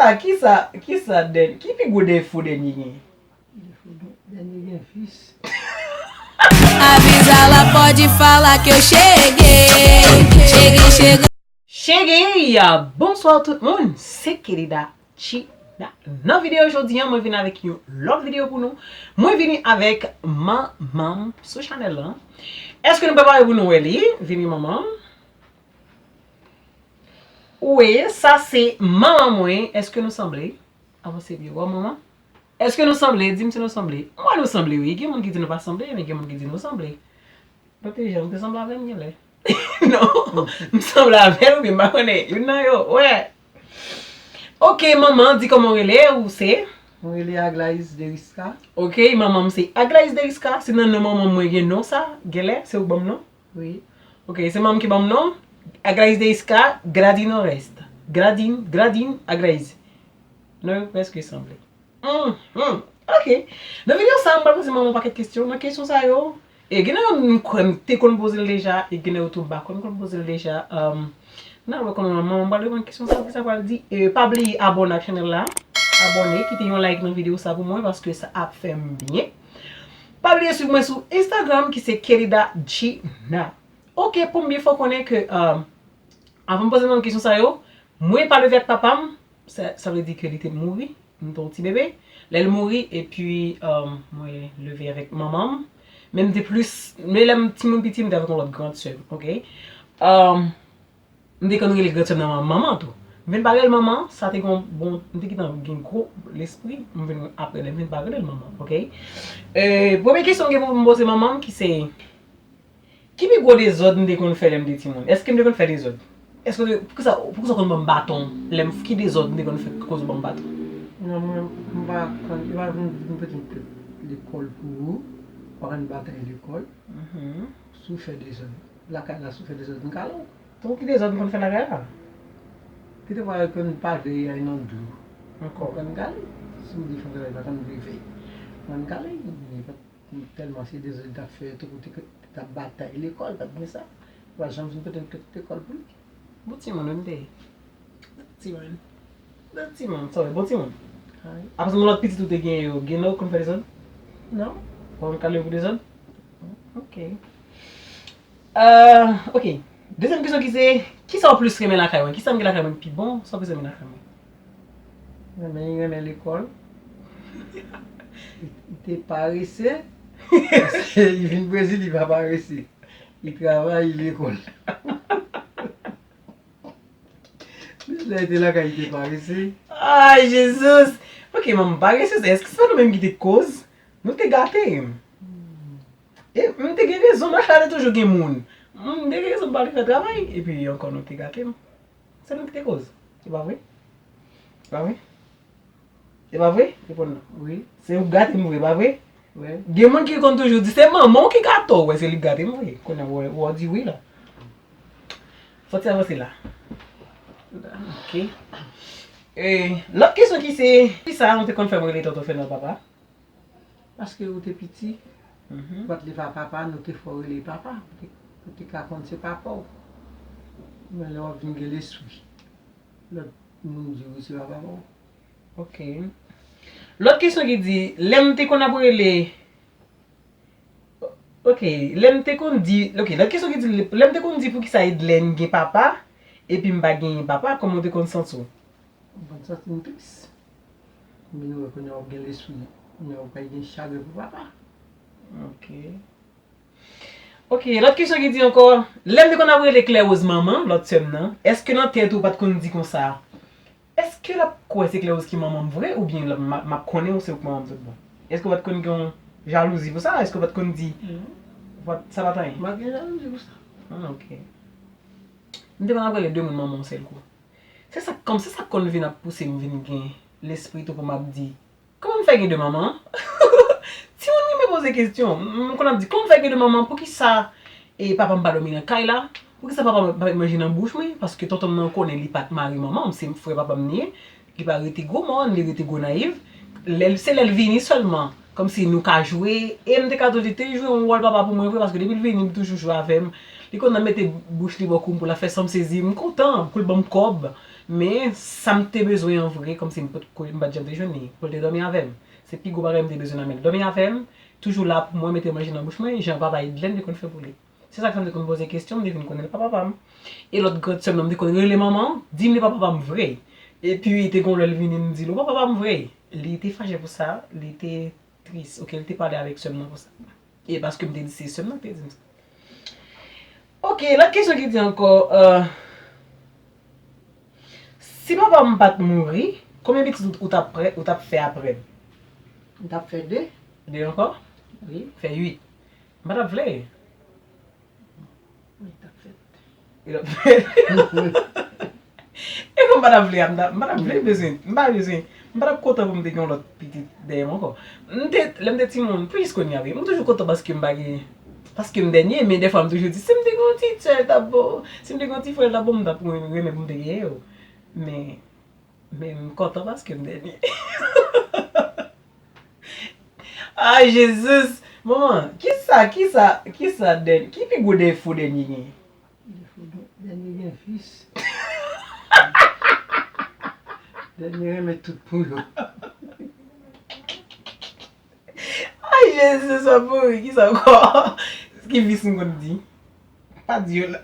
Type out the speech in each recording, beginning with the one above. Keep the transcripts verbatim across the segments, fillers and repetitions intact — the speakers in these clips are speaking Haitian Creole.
A kisa, kisa Dèn, ki pi gwo defo Dèn gen? Defo gen, Dèn gen vis. Avisa la, pode falar que eu cheguei. Cheguei, cheguei. Cheguei, bonswa tout moun, se Kelly da China. Nan videyo jodi an, mwen vin avèk yon lòt videyo pou nou. Mwen vini avèk manman m sou chanèl lan. Èske nou prepare pou nou wè li? Vini manman. Wi, sa se manman mwen. Èske nou sanble? Avanse byen. Wè manman? Èske nou sanble? Di m si nou sanble. M wè nou sanble wi. Gen moun ki di nou pa sanble, men gen moun ki di nou sanble. Pwoteje, m te sanble avè l genlè. Non, m sanble avè l oubyen m pa konnen. Youn nan yo, wè. Ok, manman, di kòman w rele, ou se? Mwen rele Aglaise Deriska. Ok, manman m se Aglaise Deriska. Se nan non manman m mwen gen non sa, genlè, se ou k ban m non? Wi. Ok, se manman m ki ban m non. Aglaise Deriska, Gladine Oreste. Gladine, Gladine Aglaise. Non yo prèske sanble. Hmm, hmm. Ok. Nan videyo sa, m pral poze manman yon pakèt kesyon. Nan kesyon sa yo, e gen nan yo m kwè m te konn poze l deja, e gen nan yo tou m pa konn konn poze l deja. Um, n al wè kòman manman m pral reponn kesyon sa, kisa pral di. E pa bliye abòne ak chanèl la. Abòne, kite yon like nan videyo sa pou mwen, paske sa ap fè m byen. Pa bliye swiv mwen sou Instagram ki se Kelida Gina. Ok, pou m byen fè w konnen ke, um, avan m poze manman kesyon sa yo, mwen pa leve ak papa m, sa, sa vle di ke li te mouri, m te yon ti bebe. Lè l mouri, epi, um, mwen leve avèk manman m. Men m te plis, men lè m timoun piti, m te avèk yon lòt grand sè m, ok? Um, m te konn rele grand sè m nan manman tou. M vin pa rele l manman, sa te gen yon bon, m te gentan gen gwo lespri, m vin apre lè m vin pa rele l manman, ok? E, premye kesyon m gen pou m poze manman m ki se, ki pi gwo dezòd m te konn fè lè m te timoun? Èske m te konn fè dezòd? Èske w te, poukisa, poukisa w konn ban m baton lè m, ki dezòd m te konn fè koz ou ban m baton? Non, mwen, m pa konn, yo pa vin di m pote m lekòl pou ou, ou pa konn batay lekòl. Si w fè dezòd lakay la, si w fè dezòd, m kale w. Donk, ki dezòd m konn fè lakay la? Kite pa yo konn pave ay nan dlo. Ankò. M konn kale. Si w di fè bagay pa konn rive, m konn kale. Men pa tèlman se dezòd li t ap fè, tankou te, te t ap batay lekòl, pa t gen sa. Li pa janm vin pote m lekòl pou li. Bon timoun wi m te ye. Bon timoun. Bon timoun, sa w wè, bon timoun. Apre sa, nan lòt pitit ou te gen yo, gen nan yo konn fè dezòd? Non. Ou pa konn kale yo pou dezòd? Ok. Euh, ok. Dezyèm kesyon ki se, kisa w plis renmen lakay mwen? Kisa m gen lakay mwen ki pi bon? Sa w plis renmen lakay mwen? Renmen, li renmen lekòl. Li, li te parese. Paske li vin Brezil, li pa parese. Li travay, li lekòl. Lè li te lakay, li te parese. Ay, Jezi! Ok, manman parese, èske se pa nou menm ki te koz? Nou te gate. E m te gen rezon, nan chale toujou gen moun. M te gen rezon m pa vle fè travay, epi ankò nou te gate m. Se nou ki te koz. Se pa vre? Se pa vre? Se pa vre? Reponn non. Wi. Se ou k gate m vre, pa vre? Wi. Gen moun ki konn toujou di se manman w ki gate w, wè se li k gate m vre. Kounye a w, w di wi la. Fò ti avanse la. Ok. E, lòt kesyon ki se, kisa nou te konn fè m rele tonton Fènan papa? Paske ou te piti, ou pa t leve a papa, nou te fè w rele papa, ou te, ou te ka konn se papa w. Men lè w ap vin gen lespri, lòt moun di wi se pa papa w. Ok. Lòt kesyon ki di, lè m te konn ap rele, ok, lè m te konn di, ok, lòt kesyon ki di, lè m te konn di poukisa Edlène gen papa, epi m pa genyen papa, kòman w te konn santi w? M konn santi m tris. M vin wè kounye a w ap gen lespri, kounye a w pa gen chagren pou papa. Ok. Ok, lòt kesyon ki di ankò, lè m te konn ap rele Claire Rose manman, lòt sè m nan, èske nan tèt ou w pa t konn di konsa, èske l ap kwè se Claire Rose ki manman m vre oubyen l ap, m ap, m ap konnen w se ou k manman m tout bon? Èske w pa t konn gen yon jalouzi pou sa? Èske w pa t konn di, ou pa t, sa pa t anyen? M pa t gen jalouzi pou sa. Ah, ok. M te konn ap rele de moun manman yon sèl kou. Se sa k, kòm se sa k konn vin ap pouse m vin gen lespri tou pou m ap di, kòman m fè gen de manman? Timoun renmen poze kesyon. M, m konn ap di, kòman m fè gen de manman? Poukisa, e, papa m pa dòmi nan kay la? Poukisa papa m pa met manje nan bouch mwen? Paske tonton m nan konnen li pa t mari manman m, se frè papa m li ye. Li pa rete Gwo Mòn, li rete Gonayiv. Lè l, se lè l vini sèlman, kòmsi nou ka jwe. E m te ka di w, li te jwe yon wòl papa pou mwen vre, paske depi l vini, li toujou jwe avè m. Li konn nan mete bouch li bò kou m pou l ap fè san m sezi. M kontan pou l ban m kòb. Men sa m te bezwen an vre, kòmsi m pa t ko-, m pa t janm te jwenn li, pou l te dòmi avè m. Se pi gwo bagay m te bezwen nan men l. Dòmi avè m, toujou la pou mwen, mete manje nan bouch mwen, jan papa Edlène te konn fè pou li. Se sa k fè m te konn poze kesyon, m te vin konnen l pa papa m. E lòt gran sè m nan, m te konn rele manman, di m li pa papa m vre. Epi te gon lè l vini, m di l, ou pa papa m vre. Li te fache pou sa, li te tris. Ok, li te pale avèk sè m nan pou sa. E paske m te di se sè m nan ki te di m sa. Ok, lòt kesyon ki di ankò, euh, si papa m pa t mouri, konbyen pitit ou, ou t ap prè, ou t ap fè apre m? M t ap fè de. De ankò? Wi. Fè uit. M pa t ap vle. Wi, t ap fèt. Li t ap fèt. E kon m pa t ap vle a, m ta, m pa t ap vle bezwen, m pa bezwen, m pa t ap kontan pou m te gen yon lòt pitit dèyè m ankò. M te, lè m te timoun, plis kounye a wi, m toujou kontan paske m pa gen, paske m dènye, men dèfwa m toujou di, si m te gen yon ti sè, l t ap bon, si m te gen yon ti frè, l t ap bon, m t ap renmen pou m te genyen yo. Men, men m kontan paske m dènye. Ay, Jezi! Manman, kisa, kisa, kisa dèn-, ki pi gwo defo dènye genyen? Defo dènye gen vis. Dènye renmen tout pou yo. Ay, Jezi, sa pouri, kisa ankò? Ki vis m konn di? Pa di yo la.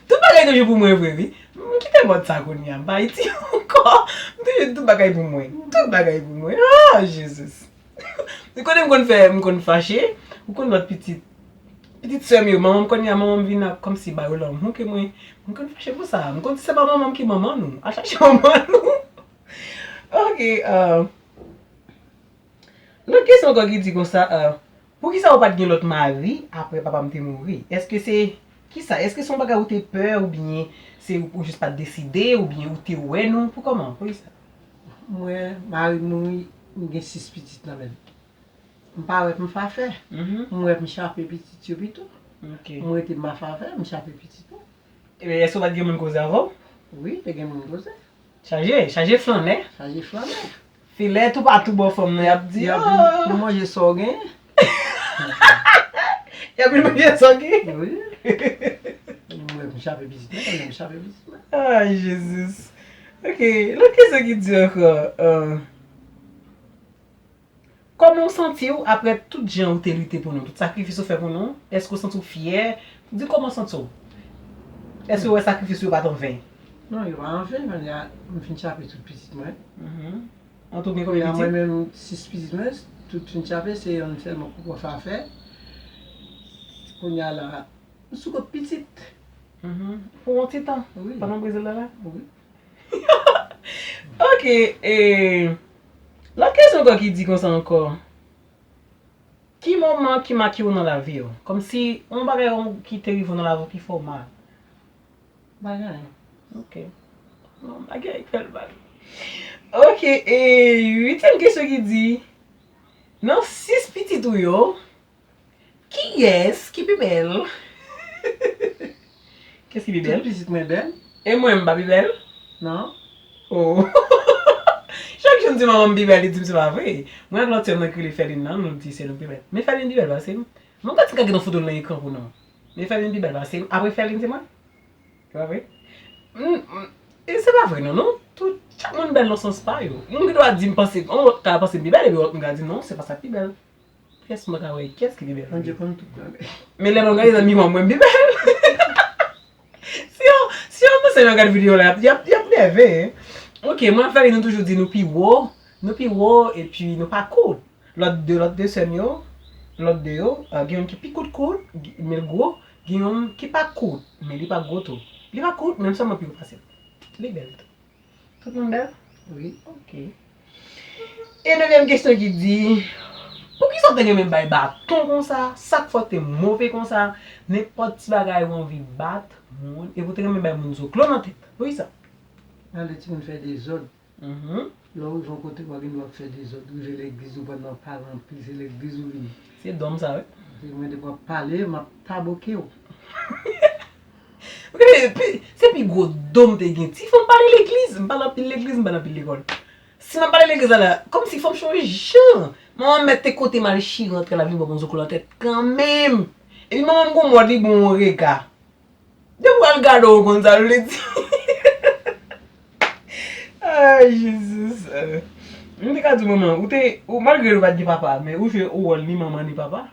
Tout bagay toujou pou mwen vre, wi. M kite mòd sa kounye a, m pa Ayiti ankò. M toujou di tout bagay pou mwen. Tout bagay pou mwen. Ah, Jezi. Ou konnen m konn fè, m konn fache. Ou konn lòt pitit. Pitit sè m yo, manman m kounye a, manman m vin ap kòmsi ba yo lanmou ke mwen. M konn fache pou sa. M konn di se pa manman m ki manman nou. Al chache manman nou. Ok, euh, lòt kesyon ankò ki di konsa, euh, poukisa ou pa t gen lòt mari apre papa m te mouri? Èske se, kisa? Èske se yon bagay ou te pè oubyen se ou jis pa t deside oubyen ou te wè nou pou kòman? Poukisa? Mwen, mari m mouri, m gen sis pitit nan men m. M pa wè m fè afè. Mhm. M wè m chape pitit yo pito. Ok. M rete m pa fè afè, m chape pitit mwen. Ebyen, èske ou pa t gen moun koze avè w? Wi, te gen moun koze. Chaje, chaje flannè. Chaje flannè. Filè toupatou bò fanm nan, y ap di, y ap vin, ah, pou manje sa w genyen. Y ap vin manje sa w genyen. Wi. Mwen, m chape pitit mwen, mwen, m chape pitit mwen. Ay, Jezi. Ok, lòt kesyon ki di ankò, euh, kòman w santi w apre tout jan ou te lite pou nou, tout sakrifis ou fè pou nou? Èske w santi w fyè? Di kòman w santi w? Èske w wè sakrifis ou yo pa t anven? Non, yo pa anven, kounye a, m fin chape tout pitit mwen. Mhm. An tou gen konbyen pitit? Kounye a, mwen menm, sis pitit mwen, tout fin chape, se youn sèlman k poko fè afè. Kounye a la, m sou kont pitit. Mhm. Pou yon ti tan, wi, pandan Brezil la la? Wi. Ok, e, lòt kesyon ankò ki di konsa ankò. Ki moman ki make w nan lavi w? Kòmsi yon bagay ki te rive w nan lavi w ki fè w mal? Pa gen anyen. Ok. Non, pa gen anyen ki fè l mal. Ok, e, uityèm kesyon ki di, nan sis pitit ou yo, kiyès ki pi bèl? Kiyès ki pi bèl? Tout pitit mwen bèl. E mwen, m pa pi bèl? Non. Oh. Chak jou m di manman m pi bèl, li di m se pa vre. Mwen ak lòt sè m nan ki rele Fèlin nan, nou di se nou pi bèl. Men Fèlin pi bèl pase m. Mwen gade si m ka gen yon foto l nan ekran pou nou. Men Fèlin pi bèl pase m. Apre Fèlin, se mwen. Se pa vre? Mm, mm. E se pa vre non, non. Tout, chak moun bèl nan sans pa yo. Moun gen dwa di m panse, yon lòt ka panse m pi bèl, epi lòt moun ka di non, se pa sa k pi bèl. Kiyès mwen ka wè? Kiyès ki pi bèl? Bondye konn tout bagay. Men lè mwen gade nan miwa, mwen pi bèl. Si yon, si yon mesye nan gade videyo la, y ap, y ap, y ap nève, hein. Ok, mwen avè nou toujou di nou pi wo, nou pi wo, epi nou pa kout. Lòt de, lòt de sè m yo, lòt de yo, euh, gen youn ki pi kout kout, men l gwo, gen youn ki pa kout, men li pa gwo tou. Li pa kout, men l sèlman pi wo pase m. Li bèl tou. Tout moun bèl? Wi. Ok. E dezyèm kesyon ki di, poukisa w te renmen bay baton konsa? Sa k fè w te move konsa? Nenpòt ti bagay ou anvi bat moun, epi w te renmen bay moun zoklo nan tèt. Poukisa? Gade timoun fè dezòd. Mhm. Lè w rive yon kote, w pa gen dwa ap fè dezòd. Rive legliz, ou pran nan pale anpil, se legliz ou vini. Se don m sa, wi. Se mwen depi w ap pale, m ap taboke w. Ou konnen, pi, se pi gwo don m te gen. Ti fò m pale legliz, m pale anpil legliz, m pale anpil lekòl. Si m ap pale legliz la, la, kòmsi fò m chonje jan. Manman m mèt te kote m al chire antre la vin ban m yon zoklo nan tèt kanmenm. Epi manman m gon mòd li ban w yon rega. Depi w al gade w konn sa l vle di. Ay, Jezi. M te ka di w, manman, ou te, ou, malgre ou pa t gen papa, men ou jwe yon wòl ni manman ni papa.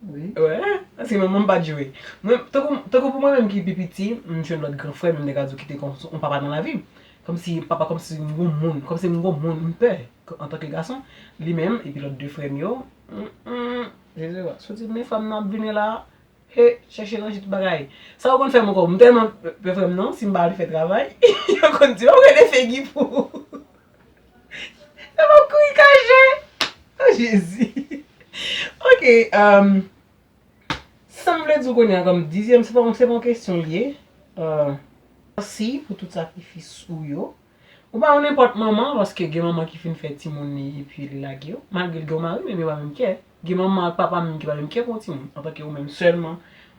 Wi. Wè, paske manman m pa t jwe. Mwen, tankou, tankou pou mwen menm ki pi piti, m jwenn lòt gran frè m, m te ka di w ki te kon yon papa nan lavi m. Kòmsi papa, kòmsi m gon moun, kòmsi m gon moun m pè antanke gason. Li menm, epi lòt de frè m yo. Mm, mm, Jezi, wa. Soti men fanm nan ap vini la. He, chèche ranje tout bagay. Sa yo konn fè m ankò. M tèlman pè frè m nan, si m pa al fè travay, yo konn di m ap rele Fegi pou. Yo m ap kouri kache. Oh, Jezi. Ok, um, sa m vle di w kounye a kòm dizyèm, se pa, se pa yon kesyon l ye. Uh, mèsi pou tout sakrifis ou yo. Ou pa yon nenpòt manman, paske gen manman ki fin fè timoun li epi li lage yo. Malgre l gen yon mari, men yo pa menm kè. Gen manman ak papa menm ki pa menm kè pou yon timoun. Antanke ou menm sèlman,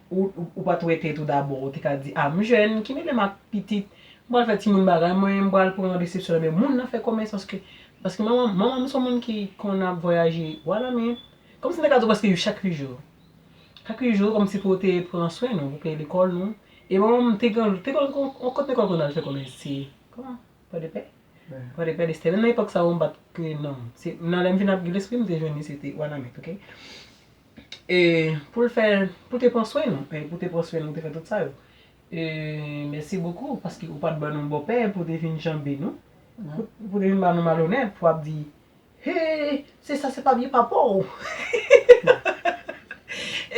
ou, ou, ou pa t wè tèt ou dabò, ou te ka di, a, m jèn, ki mele m ak pitit, m pral fè timoun bagay, mwen, m pral pran desepsyon nan men moun nan fè kòmès, paske, paske manman, manman m se yon moun ki konn ap vwayaje, wala, men, kòmsi m te ka di w, paske yo chak jou. Chak jou, kòmsi pou te pran swen nou, pou peye lekòl nou. E manman m te gen, te gen yon, yon kote lekòl konn al fè kòmès, se, kòman? Pòdepè? Pòdepè, Lestè. Menm nan epòk sa yo, m pa t konnen non. Se nan lè m vin ap gen lespri, m te jwenn li, se te Wanament, ok? E pou l fè, pou te pran swen nou, e pou te pran swen nou, te fè tout sa yo. E mèsi bokou, paske ou pa t ban nou bòpè pou te vin janbe nou. Pou, pou te vin ban nou malonèt, pou ap di, he, se sa, se pa vye papa w.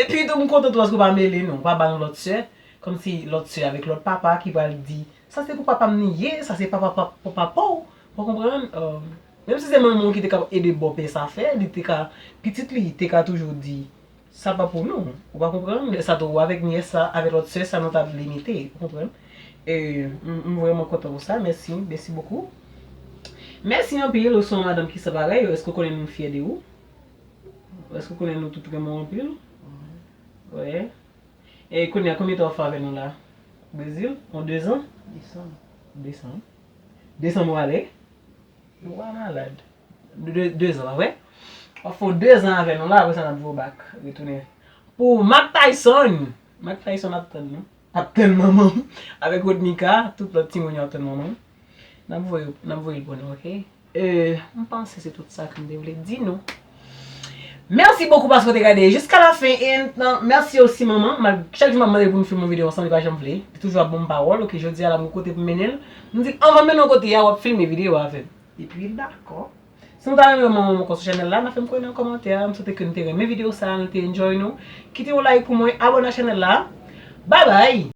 Epi tou, m kontan tou paske ou pa mele nou, ou pa ban nou lòt sè, kòmsi lòt sè avèk lòt papa ki pral di, sa se pou papa m li ye, sa se pa papa pou papa w. Ou konprann? Menm si se manman w ki te ka ede bòpè sa fè, li te ka, pitit li te ka toujou di, sa pa pou nou. Ou pa konprann? Lè sa tou, ou avèk nyès sa, avèk lòt sè sa, nou t ap limite. Ou konprann? E m, m vrèman kontan pou sa. Mèsi, mèsi bokou. Mèsi anpil, ou se yon madanm ki san parèy. Èske w konnen nou fyè de ou? Èske w konnen nou tout renmen w anpil? Wi. E kounye a, konbyen tan w fè avè nou la? Brezil? Yon dezan? Desanm. Desanm. Desanm ou ale? Ou pa malad. De, dezan, pa vre? W ap fè yon dezan avè nou la, apre sa n ap voye w bak, retounen. Pou Mike Tyson! Mike Tyson ap tann nou. Ap tann manman m. Avèk Rodnika, tout lòt timoun yo ap tann manman m. N ap voye, n ap voye l pou nou, ok? E, m panse se tout sa ke m te vle di nou. Mèsi bokou paske w te gade jiska la fen. E nan, mèsi osi manman. Mal, chak jou m ap mande pou nou filme yon videyo ansanm, li pa janm vle. Li toujou ap ban m pawòl, ok, jodi a la m gen kote pou m mennen l. M di, anvan m mennen w kote a, w ap filme videyo avè m. Epi, dakò. Si nou ta renmen manman m ankò sou chanèl la, n a fè m konnen nan kòmantè a. M swete ke nou te renmen videyo sa, nou te enjoy nou. Kite yon like pou mwen, abòne a chanèl la. Babay!